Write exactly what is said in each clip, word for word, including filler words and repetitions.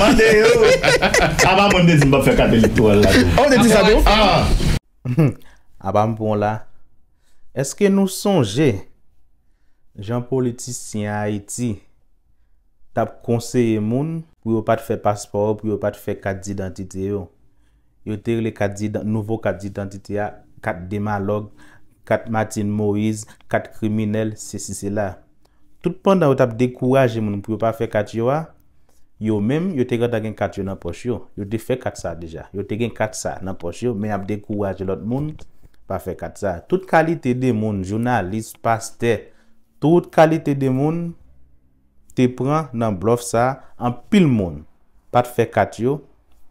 Tande yo. Apa mwen m te di m p ap fè kat elektoral la tou. Oh, w te di sa tou? Ah. Apa m pran la. Èske nou sonje jan politisyen Ayiti t ap konseye moun pou yo pa t fè paspò yo, pou yo pa t fè kat didantite yo? Yo te rele kat didan, nouvo kat didantite a, kat demalòg, kat Martine Moïse, kat kriminèl, sesi sela. Tout pandan yo t ap dekouraje moun pou yo pa fè kat yo a, yo menm, yo te gentan gen kat yo nan pòch yo. Yo te fè kat sa deja. Yo te gen kat sa nan pòch yo, men y ap dekouraje lòt moun pa fè kat sa. Tout kalite de moun, jounalis, pastè, tout kalite de moun te pran nan blòf sa. Anpil moun pa t fè kat yo,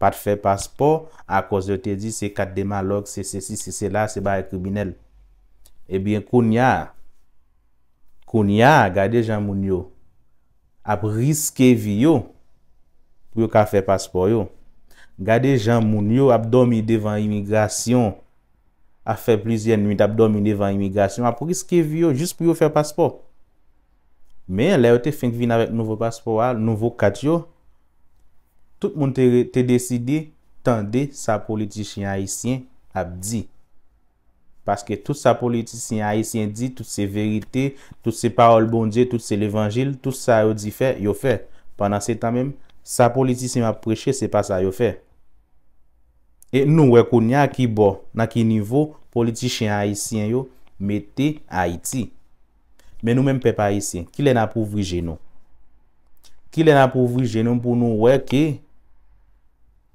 pa t fè paspò, akòz yo te di se kat demalòg, se sesi, se sela, se bagay kriminèl. Ebyen, kounye a, kounye a, gade jan moun yo ap riske vi yo pou yo ka fè paspò yo. Gade jan moun yo ap dòmi devan imigrasyon, ap fè plizyè nwit ap dòmi devan imigrasyon, ap riske vi yo jis pou yo fè paspò. Men, lè yo te fenk vin avèk nouvo paspò a, nouvo kat yo, tout moun te, te deside tande sa politichyen ayisyen ap di. Paske tout sa politisyen ayisyen di, tout se verite, tout se pawòl Bondye, tout se levanjil, tout sa yo di fè, yo fè. Pandansetan menm, sa politisyen yo ap preche, se pa sa yo fè. E nou wè kounye a ki bò, nan ki nivo, politichyen ayisyen yo mete Ayiti. Men nou menm pèp ayisyen, kilè n ap ouvri je nou? Kilè n ap ouvri je nou pou nou wè ke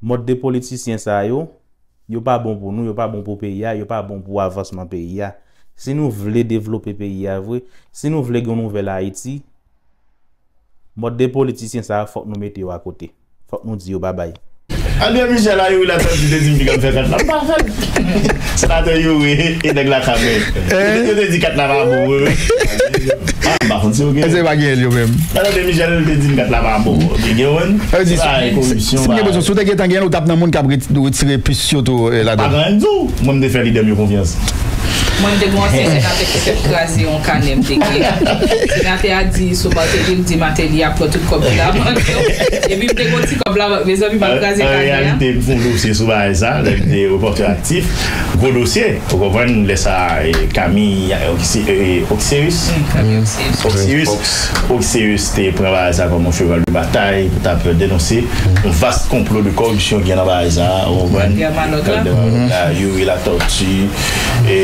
mòd de politisyen sa yo, yo pa bon pou nou, yo pa bon pou peyi a, yo pa bon pou avansman peyi a. Si nou vle devlope peyi a vre, si nou vle gen yon nouvèl Ayiti, mòd de politisyen sa yo, fòk nou mete yo akote. Fòk nou di yo babay. André Michel a Youri Latortue te di m piga m fè kat la. M pa fè l. Senatè Youri e nèg la ka men. Yo te di kat la pa bon, wi, wi. Ah, m pa konn si yo gen. Èske pa gen yo menm? André Michel te di m kat la pa bon. Gen, gen, se pa koripsyon, si m gen bezwen, si w te gentan gen, ou t ap nan moun k ap retire pis yo tou ladan. Pa gen anyen di w. Mwen, m te fè lidè m yo konfyans. Mwen, m te gen yon ansyen senatè ki fè m kraze yon kanè m te gen. Senatè a di sou Martelly, l di Martelly ap pran tout kòb ki labank yo. Epi m te gen yon ti kòb labank, mezanmi, m ap kraze kanè a. An reyalite, m fè yon dosye sou bagay sa, lè m te repòtè aktif. Gwo dosye, ou konprann, lè sa, e, Camille, e, Oxy-, e, Oxyrius. Oxyrius. Oxyrius te pran bagay sa kòm yon cheval de batay pou t ap denonse yon vas konplo de koripsyon ki gen nan bagay sa, ou konprann? Youri Latortue, e,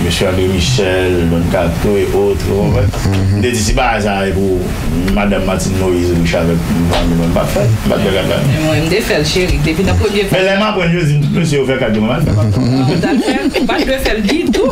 mesye André Michel, Don Kato e ot, ou konprann? M te di si bagay sa e pou madanm Martine Moïse riche avèk mwen, mwen m pa fè l, m pa t fè kat la. Mwen, m te fè l, cheri, depi nan premye fwa. Men lè m aprann yo di m tout mesye yo fè kat yo, mwen pa t fè kat la. Ou pa t fè l, ou pa t dwe fè l ditou.